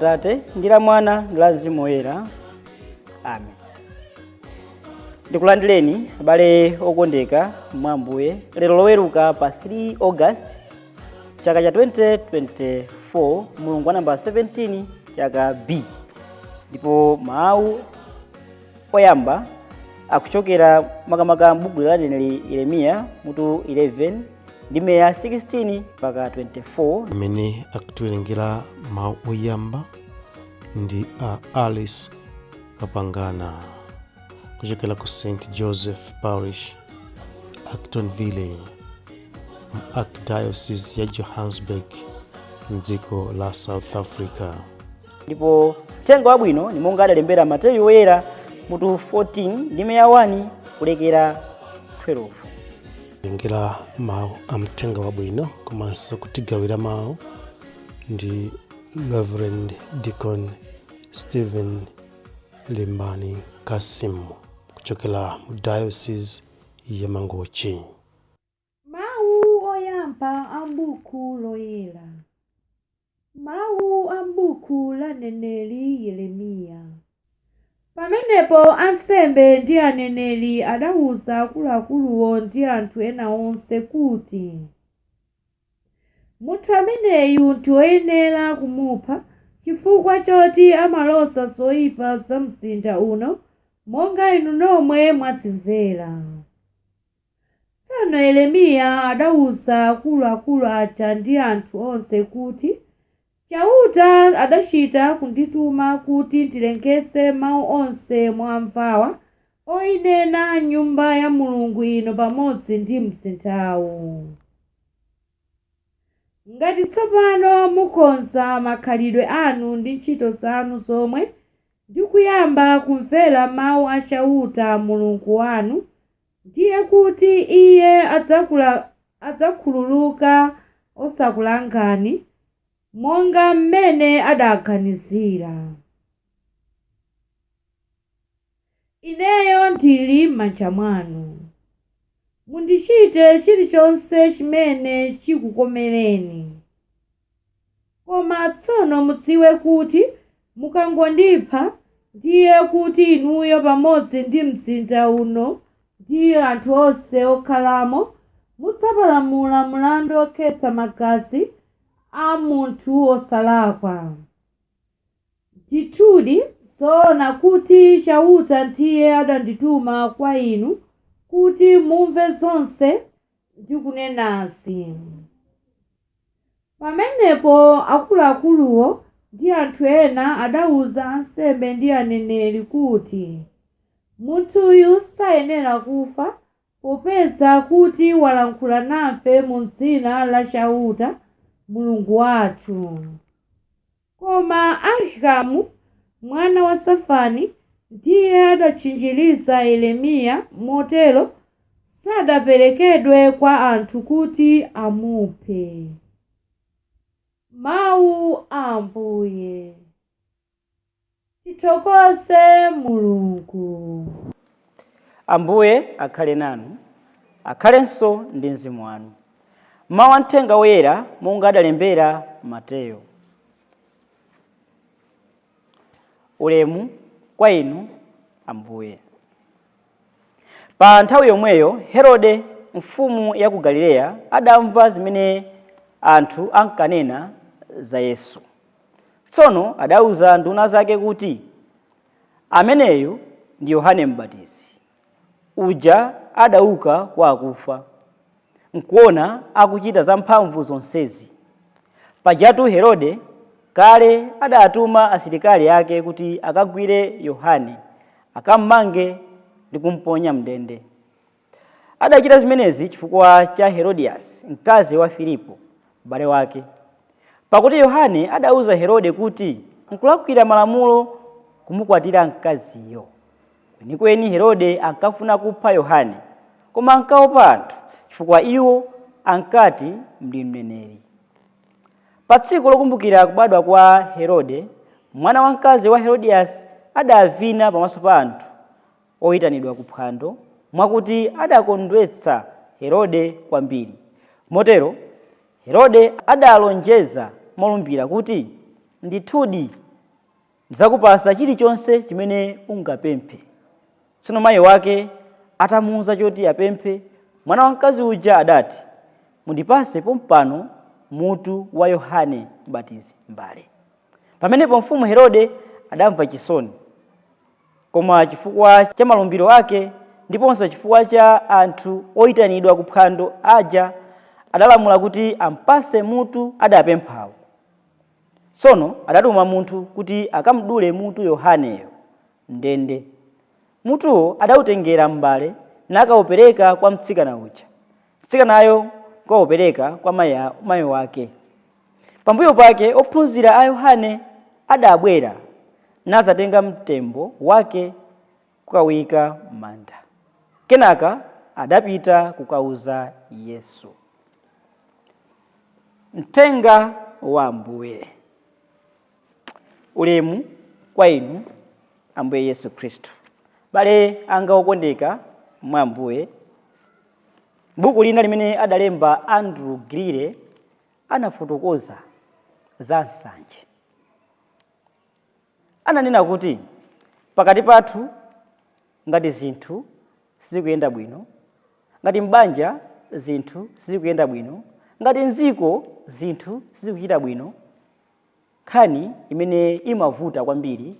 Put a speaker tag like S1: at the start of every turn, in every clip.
S1: Atate ndi la Mwana ndi la Mzimu Woyera. Amen. Ndikulandireni abale okondeka mwa Ambuye lero Loweruka pa 3 August chaka cha 2024, mulungu wa namba 17, chaka B. Ndipo mawu oyamba akuchokera makamaka m'buku la mneneri Yeremiya mutu 11 ndime ya 16 mpaka 24.
S2: Amene akutiwerengera mawu oyamba ndi a Alice Kapangana kuchokera ku St Joseph Parish, Actonville, mu Archdiocese ya Johannesburg, mdziko la South Africa.
S1: Ndipo uthenga wabwino ni monga adalembera Mateyu Woyera mutu 14 ndime ya 1 kulekera 12.
S2: Werengera mawu a mthenga wabwino komanso kutigawira mawu ndi Reverend Deacon Stephen Limbani Kasim kuchokera mu Diocese ya Mangochi.
S3: Mawu oyamba a m'buku loyera. Mawu a m'buku la mneneri Yeremiya. Pamenepo ansembe ndi aneneri adawuza akuluakuluwo ndi anthu ena onse kuti, Munthu ameneyu ndi woyenera kumupha, chifukwa choti amalosa zoyipa za mzinda uno, monga inu nomwe mwadzimvera. Tsono Yeremiya adawuza akuluakulu aja ndi anthu onse kuti, Chauta adachita kundituma kuti ndilengeze mawu onse mwamvawa, oyinena Nyumba ya Mulungu ino pamodzi ndi mzindawu. Ngati tsopano mukonza makhalidwe anu ndi ntchito zanu zomwe, ndi kuyamba kumvera mawu a Chauta Mulungu wanu, ndiye kuti Iye adzakhululuka osakulangani, monga mmene adaganizira. Ineyo ndili m'manja mwanu. Mundichite chilichonse chimene chikukomereni. Koma tsono mudziwe kuti mukangondipha, ndiye kuti inuyo pamodzi ndi mzinda uno ndi anthu onse okhalamo mudzapalamula mlandu wokhetsa magazi a munthu wosalakwa. Ndithudi, zoona kuti Chauta ndiye adandituma kwa inu kuti mumve zonse ndikunenazi. Pamenepo akuluakuluwo ndi anthu ena adawuza ansembe ndi aneneri kuti, Munthuyu sayenera kufa, popeza kuti walankhula nafe mu dzina la Chauta, Mulungu wathu. Koma Ahikamu mwana wa Safani ndiye adatchinjiriza Yeremiya, motero sadaperekedwe kwa anthu kuti amuphe. Mawu a Ambuye. Tithokoze Mulungu.
S1: Ambuye akhale nanu, akhalenso ndi mzimu wanu. Mawu a mthenga woyera monga adalembera Mateyo. Ulemu kwa inu Ambuye. Pa nthawi yomweyo Herode mfumu ya ku Galileya adamva zimene anthu ankanena za Yesu. Tsono adauza nduna zake kuti, Ameneyu ndi Yohane Mbatizi, uja adauka kwa akufa, nkuona akuchita zamphamvu zonsezi. Pajatu Herode kale adatuma asilikali ake kuti akagwire Yohane, akammange ndi kumponya m'ndende. Adachita zimenezi chifukwa cha Herodiasi, mkazi wa Filipo, m'bale wake. Pakuti Yohane adauza Herode kuti nkulakwira malamulo kumukwatira mkaziyo. Kwenikweni Herode ankafuna kupha Yohane, koma ankaopa anthu, chifukwa iwo ankati ndi mneneri. Pa tsiku lokumbukira kubadwa kwa Herode, mwana wamkazi wa Herodiasi adavina pamaso pa anthu oitanidwa ku phwando, mwakuti adakondwetsa Herode kwambiri. Motero Herode adalonjeza molumbira kuti, Ndithudi Ndidzakupasa chilichonse chimene ungapemphe. Tsono mayi wake atamuwuza choti apemphe, mwana wamkazi uja adati, Mundipase pompano mutu wa Yohane Mbatizi m'mbale. Pamenepo mfumu Herode adamva chisoni, koma chifukwa cha malumbiro ake ndiponso chifukwa cha anthu oyitanidwa kuphwando aja, adalamula kuti ampase mutu adapemphawo. Tsono adatuma munthu kuti akamdule mutu Yohaneyo m'ndende. Mutuwo adawutengera m'mbale nakawupereka kwa mtsikana uja, mtsikanayo nkukawupereka kwa mayi wake. Pambuyo pake ophunzira a Yohane adabwera nadzatenga mtembo wake kukawuyika m'manda. Kenaka adapita kukauza Yesu. Mthenga wa Ambuye. Ulemu kwa inu Ambuye Yesu Khristu. Bale anga okondeka mwa Ambuye, buku lina limene adalemba Andrew Greeley anafotokoza za nsanje. Ananena kuti pakati pathu ngati zinthu sizikuyenda bwino, ngati m'banja zinthu sizikuyenda bwino, ngati mdziko zinthu sizikuchita bwino, nkhani imene imavuta kwambiri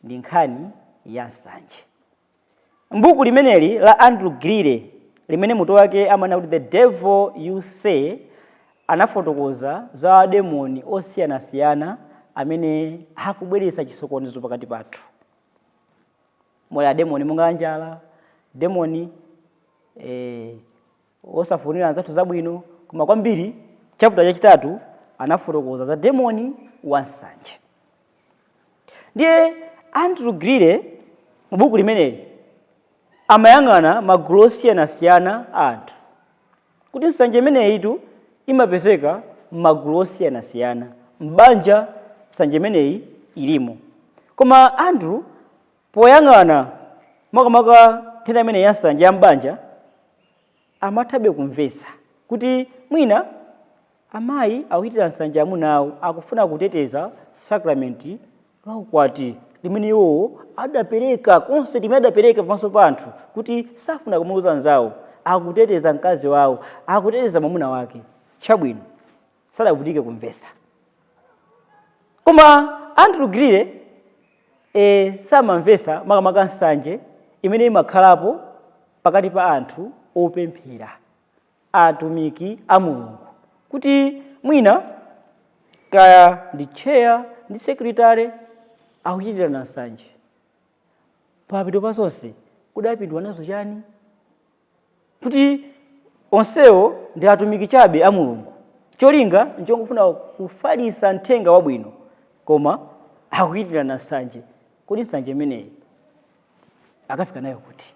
S1: ndi nkhani ya nsanje. M'buku limeneli la Andrew Greeley limene mutu wake amanena kuti The Devil You Say, anafotokoza za ademoni osiyanasiyana amene akubweretsa chisokonezo pakati pathu. Muli ademoni monga njala, demoni osafunira anzathu zabwino, koma kwambiri chapter chachitatu anafotokoza za demoni wa nsanje. Ndiye Andrew Greeley mu buku limeneli amayang'ana magulu osiyanasiyana a anthu kuti nsanje imeneyitu imapezeka m'magulu osiyanasiyana. M'banja nsanje imeneyi ilimo, koma Andrew poyang'ana makamaka nthenda imeneyi ya nsanje ya m'banja amathabe kumvetsa kuti mwina amayi akuchitira nsanje amuna awo, akufuna kuteteza sakramenti la ukwati limene iwowo adapereka, konse limene adapereka pamaso pa anthu, kuti safuna kumuuza anzawo, akuteteza mkazi wawo, akuteteza mwamuna wake. Chabwino, sadavutike kumvetsa. Koma Andrew Greeley samamvetsa makamaka nsanje imene imakhalapo pakati pa anthu opemphera, atumiki a Mulungu, kuti mwina kaya ndi chair ndi secretary akuchitirana nsanje. Pamapeto pa zonse kudapindula nazo chani? Kuti onsewo ndi atumiki chabe a Mulungu, cholinga nchongofuna kufalitsa mthenga wabwino, koma akuchitirana nsanje. Kodi nsanje imeneyi akafika nayo kuti?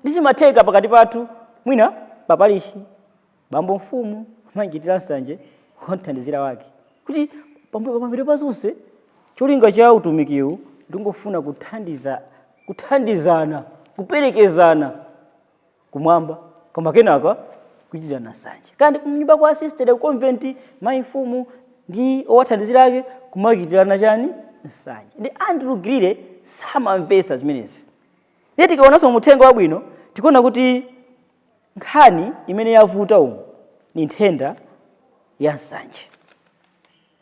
S1: Ndizimatheka pakati pathu, mwina papalishi bambo mfumu amachitira nsanje womthandizira wake, kuti pambuyo pa zonse cholinga cha utumikiwu ndingofuna kuthandiza, kuthandizana, kuperekezana kumwamba, koma kenaka kuchitirana nsanje. Kandi kunyumba kwa sister ku convent, mayi mfumu ndi owathandizira ake kumachitirana chani? Nsanje. Ndi Andrew Greeley samamvetsa zimenezi. Ndiye tikaonanso muthenga wabwino tikuona kuti nkhani imene yavuta umu ni nthenda ya nsanje.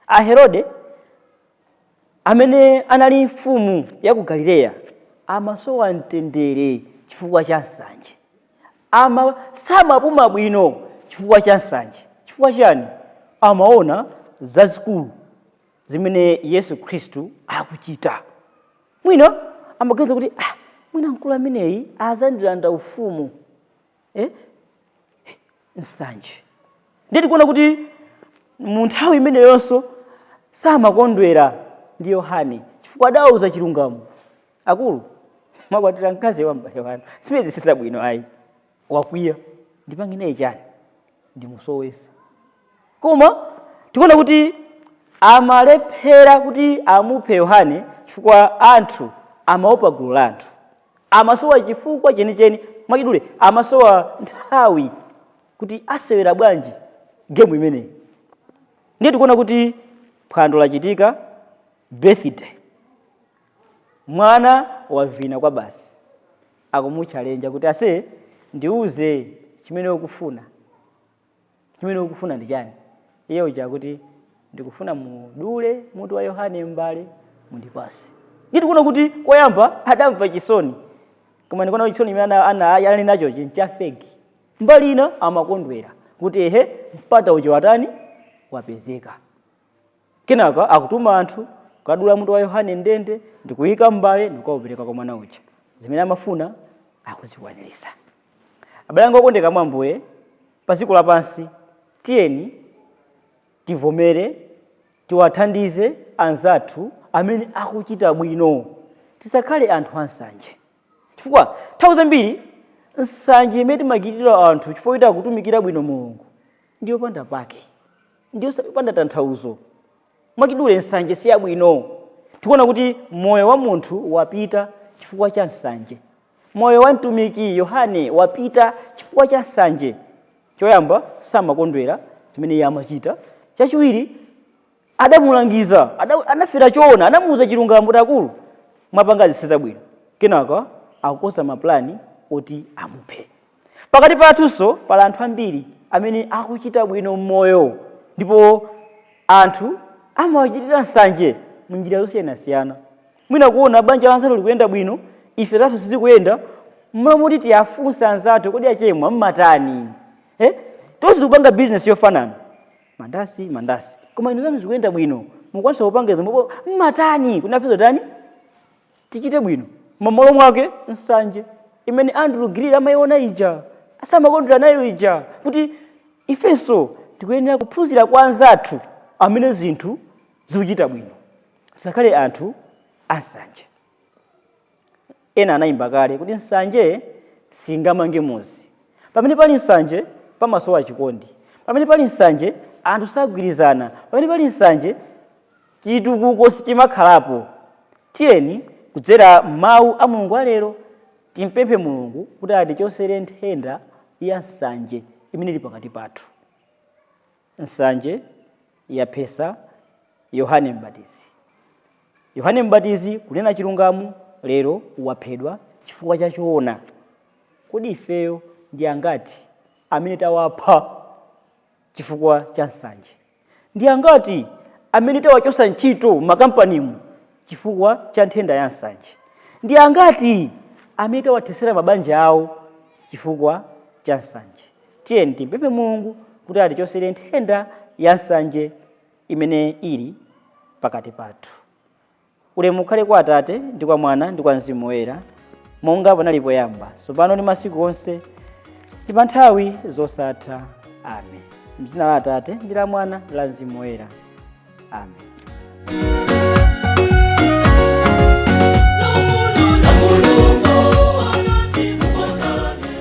S1: A Herode amene anali mfumu ya ku Galileya amasowa mtendere chifukwa cha nsanje, samapuma bwino chifukwa cha nsanje. Chifukwa chani? Amaona zazikulu zimene Yesu Khristu akuchita. Mwina amaganiza kuti mwina mkulu ameneyi azandilanda ufumu, Nsanje. Ndiye tikuona kuti mu nthawi imeneyonso samakondwera ndi Yohane chifukwa adawauza chilungamo. Akulu, mwakwatira mkazi wa m'bale wanu, zimene sizabwino ayi. Wakwiya, ndipange naye chani? Ndimusowese. Koma tikuona kuti amalephera kuti amuphe Yohane chifukwa anthu amaopa gulu la anthu, amasowa chifukwa chenicheni. Mwachidule, amasowa nthawi kuti asewera bwanji gemu imeneyi. Ndiye tikuona kuti phwando lachitika. Birthday, mwana wavina kwa basi, akumutchalenja kuti, "Ase, ndiuze chimene ukufuna. Chimene ukufuna ndi chani?" Iye uja kuti, "Ndikufuna mudule mutu wa Yohane m'mbale, mundipase." Ndikuona kuti koyamba adamva chisoni, koma ndikuona kuti chisoni imene ali nachochi ncha fake. Mbali ina amakondwera kuti ehe, mpata uja watani? Wapezeka. Kenaka akutuma anthu kukadula mutu wa Yohane ndende, ndikuyika m'mbale, ndikukaupereka kwa mwana uja. Zimene amafuna akuzikwanirisa. Abale anga okondeka mwa Ambuye, pa dziko lapansi tiyeni tivomere, tiwathandize anzathu amene akuchita bwino. Tisakhale anthu ansanje, chifukwa nthawi zambiri nsanje imene timachitira anthu chifukwa kuti akutumikira bwino Mulungu ndiyopanda pake, ndiyopanda tanthauzo. Mwachidule, nsanje si yabwino. Tikuona kuti moyo wa munthu wapita chifukwa cha nsanje. Moyo wa mtumiki Yohane wapita chifukwa cha nsanje. Choyamba, samakondwera zimene iye amachita. Chachiwiri, adamulangiza, anafera choona, anamuuza chilungamo kuti, "Akulu, mwapanga zisi zabwino." Kenaka akukonza mapulani oti amuphe. Pakati pathunso pali anthu ambiri amene akuchita bwino mmoyo, ndipo anthu amawachitira nsanje munjira zosiyanasiyana. Mwina kuona banja la anzathu likuyenda bwino, ife zathu sizikuyenda. Mmalo moti tiyafunse anzathu, "Kodi achemwa mmatani? Eh? Tonse tikupanga business yofanana, mandasi mandasi, koma inu zanu zikuyenda bwino, mukwanisa kupanga izo, ndipo mmatani kuti nafe tani tichite bwino?" Mmalo mwake nsanje imene Andrew Greeley amayiona ija, asamakondwera nayo ija, kuti ifenso tikuyenera kuphunzira kwa anzathu amene zinthu zikuchita bwino. Tisakhale anthu ansanje. Ena anayimba kale kuti nsanje singamange muzi. Pamene pali nsanje pamasowa chikondi. Pamene pali nsanje anthu sagwirizana. Pamene pali nsanje chitukuko sichimakhalapo. Tiyeni kudzera mawu a Mulungu alero timpemphe Mulungu kuti atichosere nthenda ya nsanje imene ili pakati pathu. Nsanje yaphesa Yohane Mbatizi. Yohane Mbatizi kunena chilungamo, lero waphedwa chifukwa cha choona. Kodi ifeyo ndi angati amene tawapha chifukwa cha nsanje? Ndi angati amene tawachosa ntchito m'makampanimu chifukwa cha nthenda ya nsanje? Ndi angati amene tawathesera mabanja awo chifukwa cha nsanje? Tiyeni timpemphe Mulungu kuti atichosere nthenda ya nsanje imene ili pakati pathu. Ulemu ukhale kwa Atate, ndi kwa Mwana, ndi kwa Mzimu Woyera, monga panali poyamba, tsopano ndi masiku onse, ndi pa nthawi zosatha. Amen. Mdzina la Atate, ndi la Mwana, ndi la Mzimu Woyera. Amen.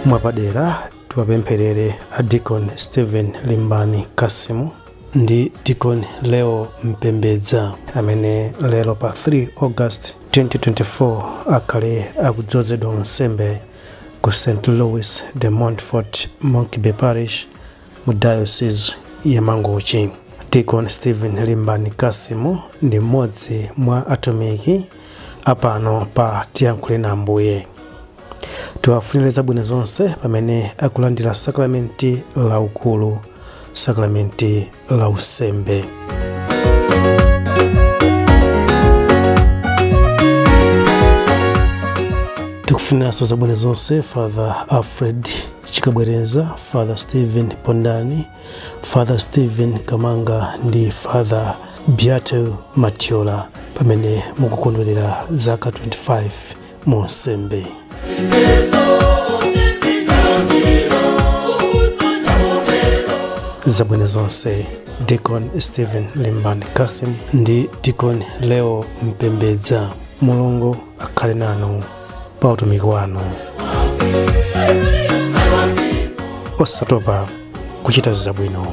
S2: Mwapadera tiwapempherere a Deacon Stephen Limbani Kasimu ndi Deacon Leo Mpembedza, amene lero pa 3 August 2024 akhale akudzozedwa unsembe ku St Louis de Montfort, Monkey Bay Parish, mu Diocese ya Mangochi. Deacon Stephen Limbani Kasimu ndi mmodzi mwa atumiki apano pa Tiyankhule na Ambuye. Tiwafunire zabwino zonse pamene akulandira sakramenti la ukulu, sakramenti la unsembe. Tikufuniranso zabwino zonse Father Alfred Chikabwerenza, Father Stephen Pondani, Father Stephen Kamanga ndi Father Beato Matiola pamene mukukondwerera zaka 25 mu unsembe. Zabwino zonse Deacon Stephen Limbani Kasim ndi Deacon Leo Mpembedza. Mulungu akhale nanu pa utumiki wanu, osatopa kuchita zabwino.